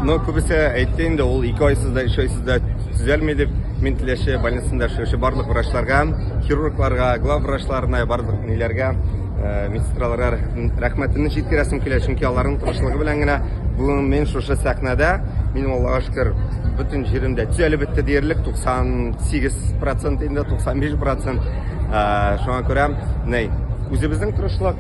Но күбесе әйтте инде, ул 2 айсыз да, 3 айсыз да төзәлми дип. Мин Теләче больницасында эшләүче барлык врачларга, хирургларга, глав врачларына, барлык ниләргә, э, медсестраларга рәхмәтемне җиткерәсем килә, чөнки аларның тырышлыгы белән генә бүген мин шушы сәхнәдә, минем Аллага шөкер, бөтен җиремдә төзәлеп бетте диярлек, 98% инде, 95%. Э, шуңа күрә, ни, үзебезнең тырышлык,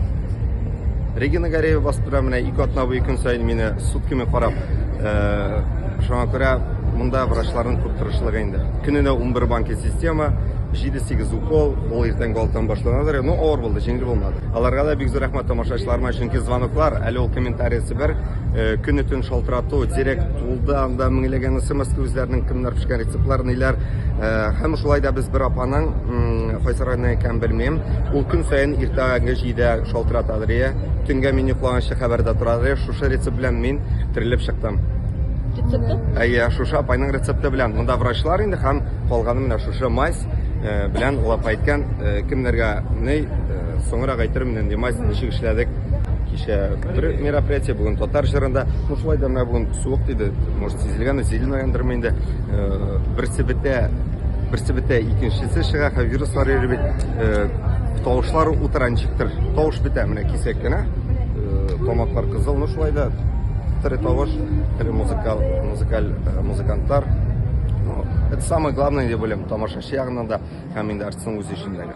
Регина Гареева басып тора, менә ике атна буе көн саен мине сутками карап. Э, шуңа күрә монда врачларның күп тырышлыгы инде. Көненә 11 банки система, 7-8 укол, ул иртәнге алтыдан башланадыр. Ну, авыр булды, җиңел булмады. Аларга да бик зур рәхмәт тамашачыларыма, чөнки звоноклар, әле ул комментариясе бер, э, көне төн шалтырату, директ тулды, анда меңләгән смс үзләренең кемнәр пешкән рецептлар, ниләр. Э, һәм шулай да без бер апаның, кайсы районнан икәнен белмим, ул көн саен иртәнге 7-дә шалтырата Адрия, төнгә мин йоклаганчы хәбәрдә тора Адрия, шушы рецепт белән мин терелеп чыктым. Рецепты? Әйе, шушы апайның рецепты белән. Монда врачлар инде һәм калганы менә шушы мазь э, белән ул апай әйткән, э, кемнәргә ни, э, соңрак әйтермен инде мазь ничек эшләдек. Кичә бер мероприятие, бүген татар җырында. Ну, шулай да менә бүген суык диде. Может, сизелгән, сизелмәгәндерме инде. Берсе бетә, берсе бетә, икенчесе чыга, һәм вируслар йөри бит. Тавышлар утыра ничектер. Тавыш бетә менә кисәк кенә. Тамаклар кызыл, ну шулай да тере тавыш, тере музыкал, музыкаль музыкантлар. Ну, это самое главное, дип уйлыйм, тамашачы ягыннан да һәм инде артистның үзе өчен дә.